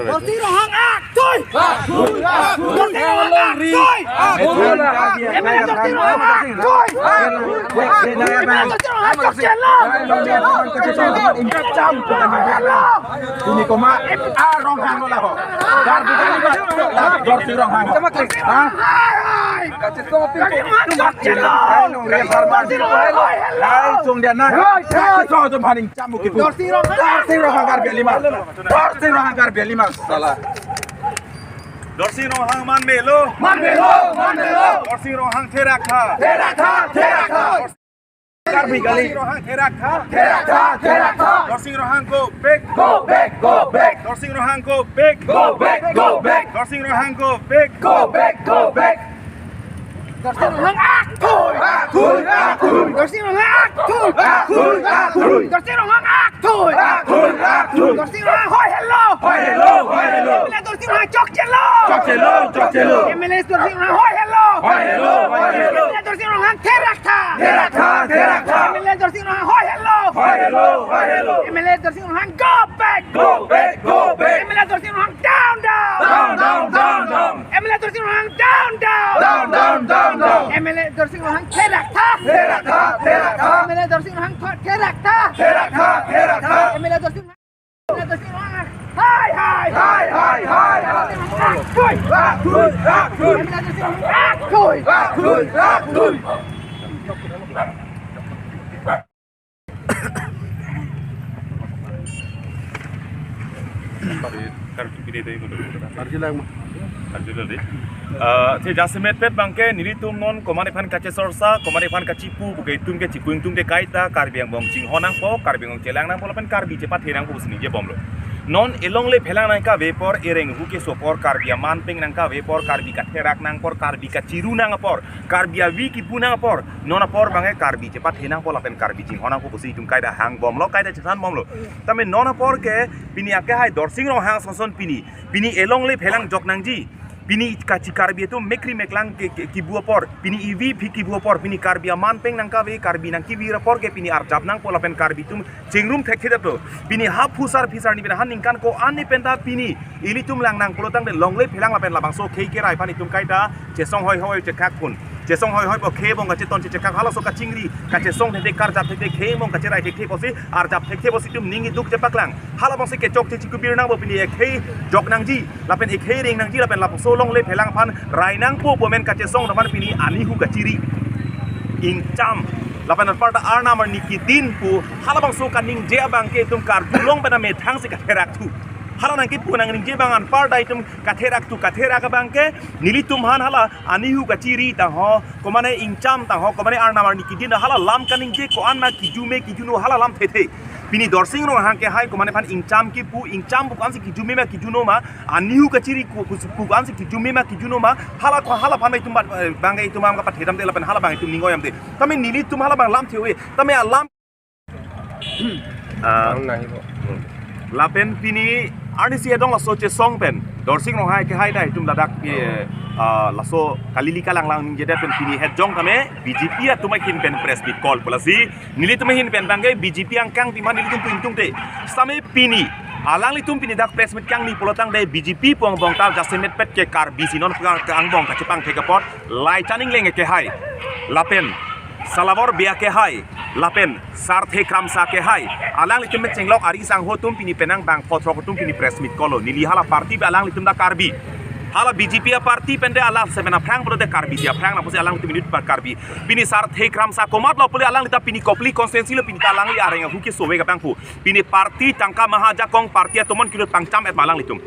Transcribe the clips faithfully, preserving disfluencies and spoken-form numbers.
Dorsi Ronghang aktui! Dorsi Ronghang aktui! M L A Dorsi Ronghang aktui! M L A Dorsi Ronghang chokchelo! Chokchelo! Ini koma, ah, Ronghang lo laho. Karbi kali ba? Dorsi Ronghang. Ha? Hai, hai. Dorsi Ronghang chokchelo. Hai, hai, hai. Hai, sung dia na. Hai, hai. So, jom haning chamu kipu. Dorsi Ronghang. Dorsi Ronghang Karbi Anglima. Dorsi Ronghang Karbi Anglima. Sala. Dorsi Ronghang manmelo. Manmelo, manmelo. Dorsi Ronghang therak tha. Therak tha, therak tha. Karbi kali. Dorsi Ronghang therak tha. Therak tha, therak tha. Dorsi Ronghang go back. Go back, go back. Dorsi Ronghang go back. Go back, go back. Dorsi Ronghang go back. Go back, go back. Dorsi Ronghang aktui. Aktui, aktui. Dorsi Ronghang aktui. Aktui, aktui. Dorsi Ronghang aktui. Aktui, aktui. Dorsi Ronghang hoi helo. Hoi helo, hoi helo. M L A Dorsi Ronghang chokchelo. Chokchelo, chokchelo. M L A Dorsi Ronghang hoi helo. Hoi helo, hoi helo. M L A Dorsi Ronghang therak tha. Therak tha, therak tha. M L A Dorsi Ronghang hoi helo. Hoi helo, hoi helo. M L A Dorsi Ronghang go back. Go back, go back. M L A Dorsi Ronghang down, down. Down, down, down, down. M L A Dorsi Ronghang down, down. Down, down, down, down. M L A Dorsi Ronghang therak tha. Therak tha, therak tha. M L A Dorsi Ronghang tho-, therak tha. Therak tha, therak tha. M L A Dorsi Ronghang, M L A Dorsi Ronghang. Hai, hai. Hai, hai, hai, hai. Aktui. Aktui, aktui. M L A Dorsi Ronghang aktui. Aktui, aktui. Karju pide dei mo. Karju lang mo. Karju lang dei. Eh, te jasemet pet abangke nelitum non komatne aphan kachesorsa, komatne aphan kachipu, puke itum ke chipu ingtung ke kaita, Karbi angbong chinghon nangpo, Karbi angbong chelang nangpo, lapen Karbi chepathe nangpo pusi ningje bomlo. Non elongle phelang nangkave apor, ereng hu keso apor, Karbi aman peng nangkave apor, Karbi katherak nang apor, Karbi kachiru nang apor, Karbi avi kipu nang apor, non apor abangke Karbi chepathe nangpo lapen Karbi chinghon nangpo pusi itum kaita hang bomlo, kaita chethan bomlo. Tame non apor ke pini akehai Dorsing Ronghang sonson pini, pini elongle phelang jok nangji. Pini kachi Karbi atum mekri meklang ke, ke, kibu apor, pini ivi phi kibu apor, pini Karbi aman peng nangkave, Karbi nangkivi apor ke pini arjap nangpo lapen Karbi atum chingrum thekthe aplo. Pini ha phusar phisar ni pini ha ningkan ko-an ni penta pini ilitum lang nang pulotangte longle phelang lapen labangso khei kerai aphan itum kaita chesong hoi hoi chekak pun. Chesong hoi hoi po khei angbong kacheton chechekak halaso kachingri, kachesong thekthe, karjap thekthe, khei angbong kacherai thekthe pusi, arjap thekthe pusi itum ning iduk chepaklang. Halabangsi kechok chechikubir nangpo pini ekhei jok nangji, lapen ekhei reng nangji, lapen labangso longle phelang aphan rai nangpo pu amen kachesong atum aphan pini anihu kachiri. Ingcham. Lapen anparta Arnam arni kedin pu halabangso kaningje abangke itum karjulong pen amethang si katherak thu. Hala nangkipu nangningje abang anparta itum katherak thu, katherak abangke nelitum aphan hala anihu kachiri tangho, komatne ingcham tangho, komatne Arnam arni kedin hala lam kaningje ko-an ma kijume kijuno hala lam thekthe. Pini Dorsing Ronghang kehai komatne aphan ingcham kipu, ingcham pu ko-ansi kijume ma kijuno ma, anihu kachiri ku, ku, ku ko-ansi kijume ma kijuno ma, hala ko hala aphan itum bat, eh, abangke itum am kapathe damde lapen hala abang itum ning oi damde. Tame nelitum hala abang lam the-oi, tame alam Ah, Ang nahi ko. Lapen pini arnisi adong laso chesong pen Dorsing Ronghang kehai ta itum ladak, eh, ah, laso kalili kalanglang ningjedet pen pini hetjong tame B J P atum ahin pen press meet call pu lasi nelitum ahin pen abangke B J P angkang pima nelitum pu ingtungte. Same pini alanglitum pini dak press meet kangni pulotangte B J P pu angbong ta jasemet pet ke Karbi si non ke angbong kachepangthek apot Laichan Engleng kehai lapen Salabor Bey kehai lapen Sarthe Kramsa kehai, alanglitum pen chenglok ari sangho atum pini penang bang photrok atum pini press meet call lo. Neli hala party pen alanglitum ta Karbi. Hala B J P aparty pen de hala seven aphrang pulote Karbi si aphrang nangpusi alanglitum inut pa Karbi. Pini Sarthe Kramsa komatlo pule alanglitum pini Kopili constituency lo pini ta alangli areng ahu keso ave kapangpu. Pini party tangka mahajakong party atomon kilut pangcham-et ma alanglitum.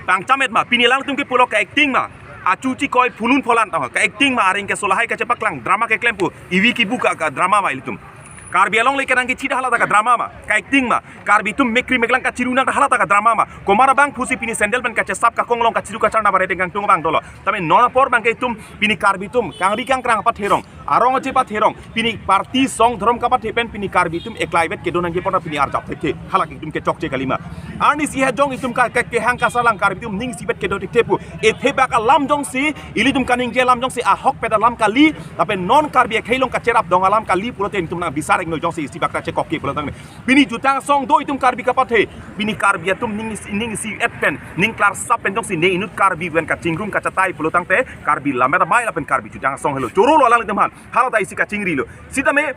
Pangcham-et ma pini alanglitum ke pulo ka-acting ma. Achu chikoi phulun pholan tangho. Ka-acting ma areng keso lahai kachepaklang drama keklem pu. Ivi kibu ka, ka drama ma ilitum. Karbi alongle kenang kechida hala ta ka drama ma. Ka-acting ma. Karbi atum mekri meklang kachiru nang hala ta ka drama ma. Komat abang pusi pini sandal pen kachesap kakong along kachiru kacharna bare dengkang tung abang dolo. Tame non apor abangke itum pini Karbi atum kangri kangkrang apathe rong. Arong aje apathe rong. Pini party song dhorom kapathe pen pini Karbi atum eklai vet kedo nangji apot pini arjap thekthe. Halake itum kechokche kalima. Arnisi hajong itum ka, ka, kehang kasarlang Karbi atum ning isipet kedo thekthe pu. Ethebak alam jongsi, ilitum kaningje alam jongsi ahokpet alam kali, lapen non Karbi akhei along kacherap dong alam kali pulote itum nang bisar ingno jongsi isibak ta chekok ke pulo tangte. Pini jutang asong do itum Karbi kapathe. Pini Karbi atum ning isi, ning isi-et pen, ning klarsap pen jongsi ne inut Karbi pen kachingrum kachatai pulo tangte Karbi lammet amei lapen Karbi jutang asong helo. Choro lo alanglitum aphan. Hala ta isi kachingrilo. Sitame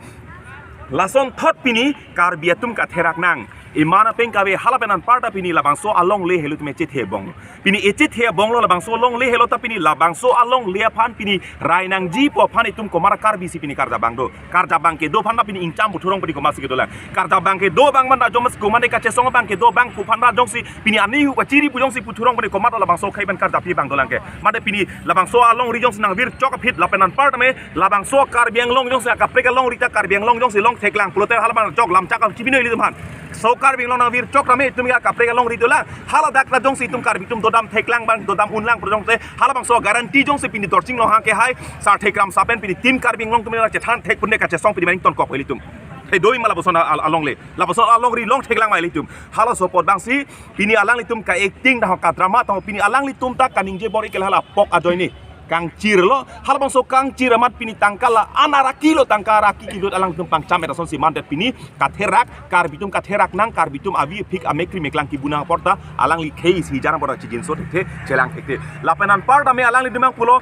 lason thot pini Karbi atum katherak nang. Iman apeng kave hala pen anparta pini labangso alongle helo tame chethe bong. Pini echethe bonglo labangso alongle helo ta pini labangso alongle aphan pini rai nangji pu aphan itum komat Karbi si pini karjap abang do. Karjap abang kedo aphan ta pini ingcham puthurong pini komat si kedolang. Karjap abang kedo abang manda jongsi komat kachesong abang kedo abang pu aphan ta jongsi pini ani hu kachiri pu jongsi puthurong pini komat labangso akhei pen karjap abang dolang ke. Mate pini labangso alongri jongsi nangvir chok aphi lapen anparta me labangso Karbi Anglong jongsi akaprek alongri ta Karbi Anglong jongsi long theklang pulote hala abang chok lam chak kachibino ilitum aphan. So Karbi Anglong nangvir chok tame itum ke akaprek alongri dolang. Hala dak ta jongsi itum Karbi atum dodam theklang abang dodam unlang pu jongsi hala abangso guarantee jongsi pini Dorsing Ronghang kehai Sarthe Kramsa pen pini Team Karbi Anglong atum chethan thek pune kachesong pini maning tonkok ilitum. He doi ma lapuson al-, alongle. Lapuson alongri long theklang ma ilitum. Halaso apot abangsi pini alanglitum ka-acting ta ho kadrama ta ho pini alanglitum ta kaningje bor-i ke hala apok ajoine. Kangchirlo, hala abangso kangchir amat pini tangka la-an araki lo tangka araki kilut alangtum pangcham-et asonsi mandet pini katherak, Karbi atum katherak nang Karbi atum avi aphik amekri meklang kibu nang apor ta alangli khei isi jar apor ta chijinso thekthe, chelang thekthe. Lapen anparta me alanglitum nangpulo,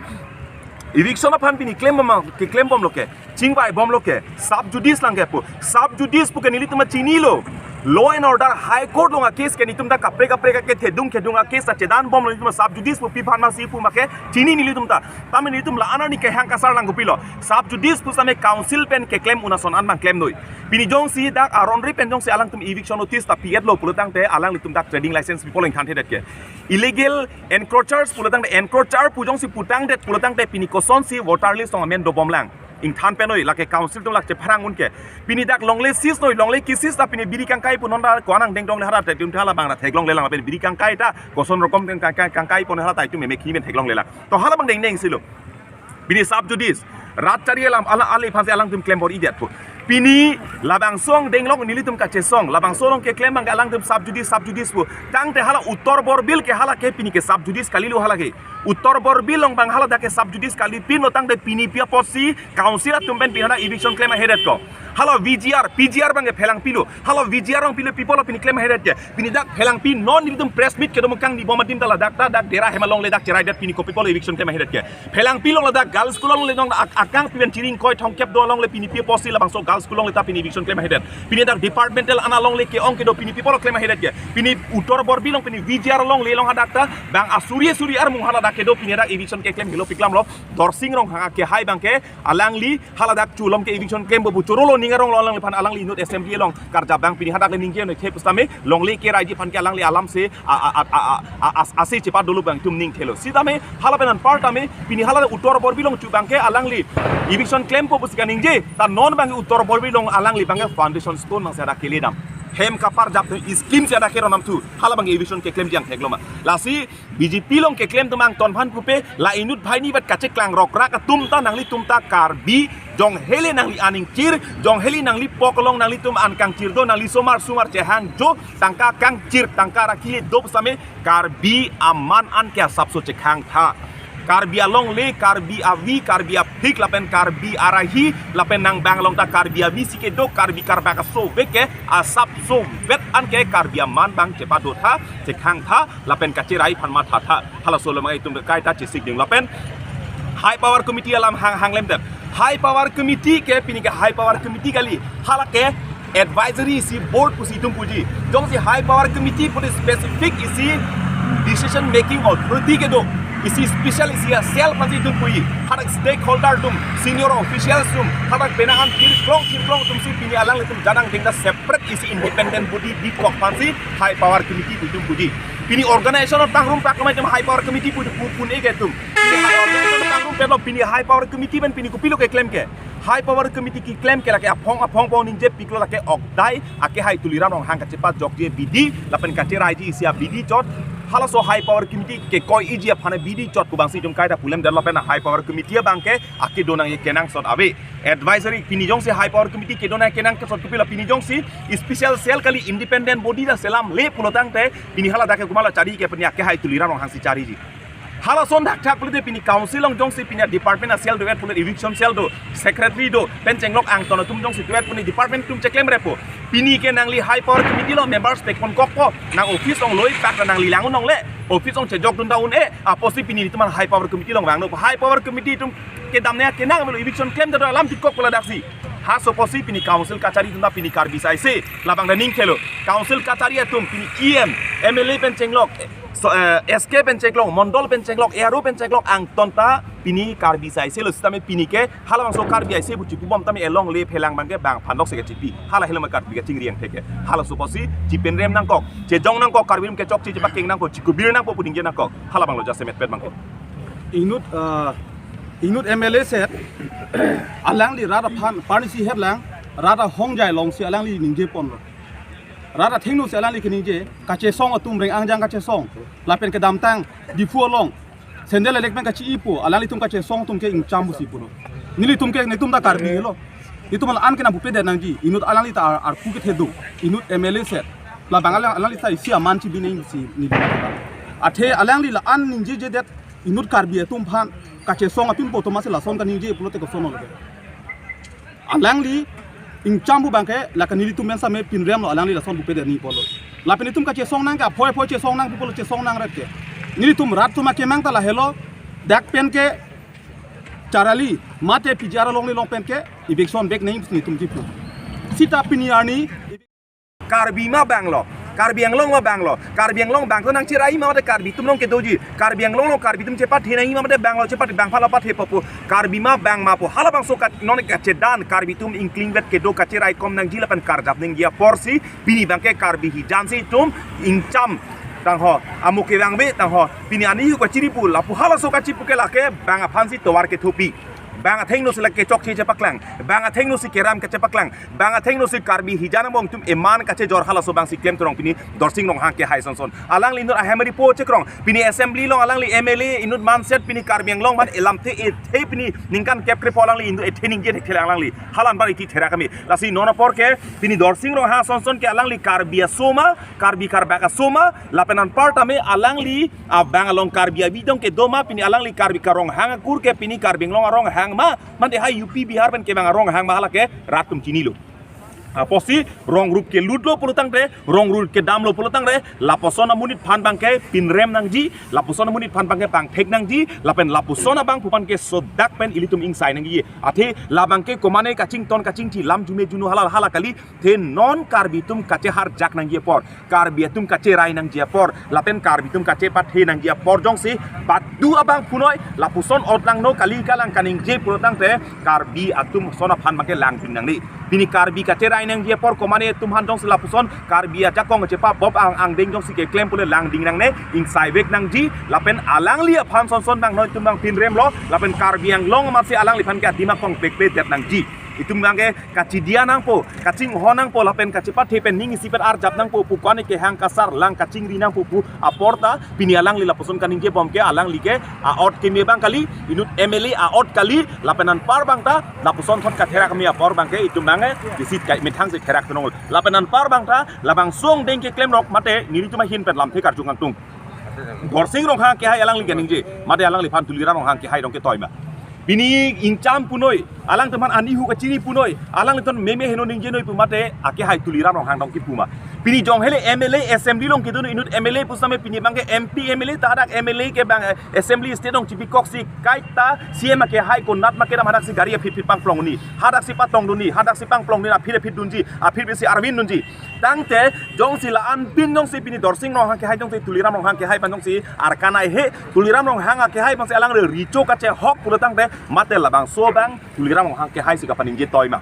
eviction aphan pini klem bom, keklem bomlo ke, chingvai bomlo ke, sub judice lang ke pu. Sub judice pu ke nelitum chinilo. Law and order High Court along a-case ke nelitum ta kaprek kaprek ke thedung thedung a-case ta chedan bomlo nelitum sub judice pu pi aphan ma si pu ma ke chini nelitum ta. Tame nelitum la-an arni kehang kasarlang kopilo. Sub judice pu same council pen keklem un ason an abang klem noi. Pini jongsi dak aron ri pen jongsi alangtum eviction notice ta pi-etlo pulo tangte alanglitum dak trading license pi apot ingthan thedet ke. Illegal encroachers pulo tangte encroacher pu jongsi putangdet pulo tangte pini kosonsi voter list along amen dobomlang. Ingthan pen noi lake council atum lak chepharang un ke. Pini dak longle seize noi, longle ki-seize ta pini biri kangkai pu non ta ko-an angdeng dongle hala ta itum ta hala abang ta theklonglelang pen biri kangkai ta koson rokom kangkai, kangkai pon hala ta itum meme khi men theklonglelang. To hala abang dengdeng silo. Pini sub judice. Rat chari alam ala ali aphansi alangtum klem bor-idet pu. Pini labangso angdeng along nelitum kachesong. Labangso along keklem abang alangtum sub judice, sub judice pu. Tangte hala Uttar Borbil ke hala ke pini ke sub judice kalilo hala ke. Uttar Borbil along abang hala dak ke sub judice kalipinlo tangte pini pi apotsi council atum pen pini hala eviction klem ahedet ko. Hala V G R, P G R abang ke phelangpilo. Hala V G R along pilo pi apotlo pini klem ahedet ke. Pini dak phelangpi non nelitum press meet kedo mukang ni bom adim ta ladak ta dak dera hem alongle dak cheraidet pini kopi apotlo eviction klem ahedet ke. Phelangpi along ladak girls school alongle nong ak-, akangpi pen chiring koi thongkep do alongle pini pi apotsi labangso girls school alongle ta pini eviction klem ahedet. Pini dak departmental an alongle ke-ong kedo pini pi apotlo klem ahedet ke. Pini Uttar Borbil along pini V G R alongle along hadak ta bang asuri asuri armung hala dak kedo pini dak eviction keklem helo piklamlo. Dorsing Ronghang kehai abang ke alangli hala dak chulom ke eviction klem bo bu chorolo ning aronglo alangliphan alangli inut assembly along karjap abang pini hadak le ningje noi the pu sitame longle keraiji aphan ke alangli alam se a, a, a, a, a, a, as-, ase chepadolo abang itum ning thelo. Sitame hala pen anparta me pini hala Uttar Borbil along chu abang ke alangli eviction klempo pusi kaningje ta non abang Uttar Borbil along alangli abang ke foundation stone abang si ada keledam. Hem kaparjap tu scheme si ada keronam thu hala abang eviction keklemji angthek lo ma. Lasi B J P along keklem atum angton aphan pupe la inut banghini vet kacheklang rokrak atum ta nanglitum ta Karbi jong hele nangli aning chir, jong hele nangli pok along nanglitum an kangchir do, nangli somar sumar chehang jo, tangka kangchir, tangka rakile do pu same Karbi aman an ke asapso chekhang tha. Karbi alongle, Karbi avi, Karbi aphik, lapen Karbi arahi, lapen nang abang along ta Karbi avi si kedo, Karbi karbak asovek ke asapso vet an ke Karbi aman abang chepado tha, chekhang tha, lapen kacherai aphan matha tha. Halaso along itum kaita chesik ding lapen High Power Committee alam hang, hang lemdet. High Power Committee ke pini ke High Power Committee kali. Hala ke advisory isi board pusi itum puji. Jongsi High Power Committee pu specific isi decision making authority kedo. Isi special isi a cell aphansi itum puji. Hadak stakeholder atum, senior officials atum, hadak penang an thirklong thirklong atum si pini alanglitum jadang dengta separate isi independent body bikok aphansi High Power Committee pu itum puji. Pini organization apangrum pak kemai itum High Power Committee pu, pu, pun-e ke itum. Pini High Organization apangrum pelo pini High Power Committee pen pini kopilo keklem ke. High Power Committee keklem ke lake aphong aphong pon ningje piklo lake okdai akehai Tuliram Ronghang kachepajokji abidi lapen kacheraiji isi abidi chot Halaso High Power Committee kekoi iji aphan bidi chot pu abangsi itum kaita pulem development High Power Committee abangke akedo nangji kenangsot ave. Advisory pini jongsi High Power Committee kedo nangji kenangsot kopilo, pini jongsi special cell kali, independent body ta selamle pulo tangte pini hala dak ke komatlo chari ke, pini akehai Tuliram Ronghang si chariji. Halason thakthak pulote pini council along jongsi pini department a cell do-et pulo, eviction cell do, secretary do, pen chenglok angton atum jongsi do-et pini department atum cheklemrepo. Pini ke nangli High Power Committee along members pekpon kokpo, nang office along loi pak nangli lang un-ongle, office along chejokdun ta un-e, apotsi pini itum an High Power Committee along vangno, High Power Committee atum kedam ne kenang melo eviction klemdetlo alam pikkok pu ladaksi. Halaso apotsi pini council kachari atum ta pini Karbi saise, labang ta ning khelo. Council kachari atum pini E M, M L A pen chenglok, so, eh, S K pen chenglok, Mondol pen chenglok, A R O pen chenglok angton ta pini Karbi saise lo, sitame pini ke halabangso Karbi aise pu chipubom tame alongle phelang abangke bang aphan lok se kachipi. Hala helo ma Karbi kachingri angthek ke. Halaso apotsi chipenrem nangkok, chejong nangkok, Karbi atum kechokche chepakeng nangkok, chikubir nangkok pu ningje nangkok. Halabanglo jasemet pet abangke. Inut, ah, inut M L A set alangli rat aphan parnisi hetlang, rat ahongjai alongsi alangli ningjeponlo. Rat athengno si alangli keningje, kachesong atum reng angjang kachesong. Lapen kedamtang Diphu along sandal elek pen kachi-ipo, alanglitum kachesong atum ke ingcham pusi pulo. Nelitum ke netum ta Karbi helo. Itum la-an ke nangpupe det nangji, inut alangli ta ar-, arpu kethe do, inut M L A set. Labang alang, alangli ta isi aman chibi nangji si neli. Athe alangli la-an ningjejedet inut Karbi atum aphan, kachesong atum pu atum si lason kaningje pulote koson lo. Alangli ingcham pu abangke, la ke nelitum pen same pinremlo, alangli lason pupe det nangji pulo. Lapen itum kachesong nang ke, aphoi aphoi chesong nang pulo, chesong nangret ke. Nelitum rat atum akemang ta lahelo, dak pen ke charali, mate P G R along ni long pen ke eviction back nangji nelitum kipu. Sita pini arni Karbi ma banglo, Karbi Anglong ma banglo, Karbi Anglong bang to nangcherai ma mate Karbi atum along kedoji, Karbi Anglong along Karbi atum chepathe nangji ma mate banglo chepathe, bang aphanlo pathepo pu, Karbi ma bang ma pu, halabangso kat non kachedan Karbi atum ingklingvet kedo kacheraikom nangji lapen karjap nangji aporsi pini abangke Karbi hijan si itum ingcham tangho, amo kevang ave tangho, pini ani hu kachiri pu lapu halaso kachipu ke lake bang aphansi tovar kethopi. Bang athengno si lake chokche chepaklang, bang athengno si keram kachepaklang, bang athengno si Karbi hijan angbong atum eman kachejor halaso abangsi klem terong pini Dorsing Ronghang kehai sonson. Alangli inut ahemari po chekrong. Pini assembly along alangli M L A inut manset pini Karbi Anglong aphan elamthe ethe pini ningkan kep krepo alangli inut ethe ningje thekthelang alangli. Hala anpar iti therak kami. Lasi non apor ke pini Dorsing Ronghang sonson ke alangli Karbi aso ma, Karbi karbak aso ma, lapen anpar tame alangli abang along Karbi abidong kedo ma, pini alangli Karbi ka Ronghang akur ke pini Karbi Anglong aronghang ma, mate hai U P Bihar pen kevang aronghang ma hala ke rat atum chinilo. Apotsi rong rup kelutlo pulo tangte, rong rup kedamlo pulo tangte, lapuson amonit aphan abangke pinrem nangji, lapuson amonit aphan abangke pangthek nangji, lapen lapuson abangphu aphan ke sodak pen ilitum ingsai nangji. Athe labangke komane kachington kachingthi lam jume junu hala hala kali, the non Karbi atum kacheharjak nangji apor, Karbi atum kacherai nangji apor, lapen Karbi atum kachepathe nangji apor jongsi badu abangphu noi, lapuson otlangno kali kalang kaningje pulo tangte, Karbi atum ason aphan abangke langding nangne. Pini Karbi kacherai nangji apor komane atum aphan jongsi lapuson Karbi ajakong chepa bop ang angdeng jongsi keklem pule langding nangne, ingsaivek nangji, lapen alangli aphan sonson abang noi atum abang pinremlo, lapen Karbi Anglong amatsi alangliphan ke adim akong pekpe det nangji. Itum abangke kachidia nangpo, kachingho nangpo, lapen kachepathe pen ning isi pen arjap nangpo pu, kone kehang kasar lang kachingri nangpo pu apor ta, pini alangli lapuson kaningje bom ke alangli ke a-ot keme abang kali, inut M L A a-ot kali, lapen anpar abang ta, lapuson thot katherak keme apor abangke itum abangke, isi kai methang si therak tonong. Lapen anpar abang ta, labangso angdeng keklem rok mate, nelitum ahin pen lamthe karju kangtung. Dorsing Ronghang kehai alangli kaningje, mate alangliphan Tuliram Ronghang kehai dong ketoi ma. Pini ingcham punoi, alangtum aphan ani hu kachiri punoi, alangtum meme heno ningje noi pu mate akehai Tuliram Ronghang dong kipu ma. Pini jong hele M L A assembly along kedo inut M L A pusitame pini abangke M P M L A ta hadak M L A ke abang, eh, assembly state along chibikok si kaita C M akehai konat ma kedam hadaksi gari aphit phit pangplong ni, hadaksi patong dun ni, hadaksi pangplong ni aphit aphit dunji, aphit besi arvin dunji. Tangte jongsi la-an pin jongsi pini Dorsing Ronghang kehai jongsi Tuliram Ronghang kehai aphan jongsi arkanai he, Tuliram Ronghang akehai abangsi alangli richo kachehok pulo tangte mate labangso abang Tuliram Ronghang kehai si kapaningje toi ma.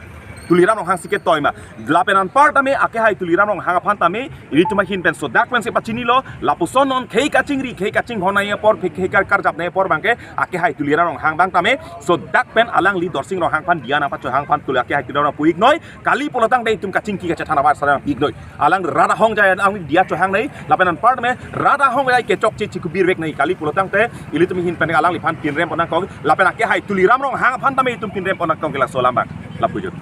Tuliram Ronghang si ketoi ma. Lapen anparta me akehai Tuliram Ronghang aphan tame ilitum ahin pen sodak pensi pachinilo, lapuson non khei kachingri, khei kachinghon nangji apor, khei khei kar karjap nangji apor abangke akehai Tuliram Ronghang abang tame sodak pen alangli Dorsing Ronghang aphan diya nangpachohang aphan tuli akehai Tuliram Ronghang pu-iknoi. Kali pulotangte itum kachingki kachethan abar sarang pu-iknoi. Alang rat ahongjai alang diya chohang nangji, lapen anparta me rat ahongjai kechokche chikubir vek nangji. Kali pulotangte ilitum ahin pen alangliphan pinrem pon nangkok, lapen akehai Tuliram Ronghang aphan tame itum pinrem pon nangkok ke laso alam abang. Lapu jut.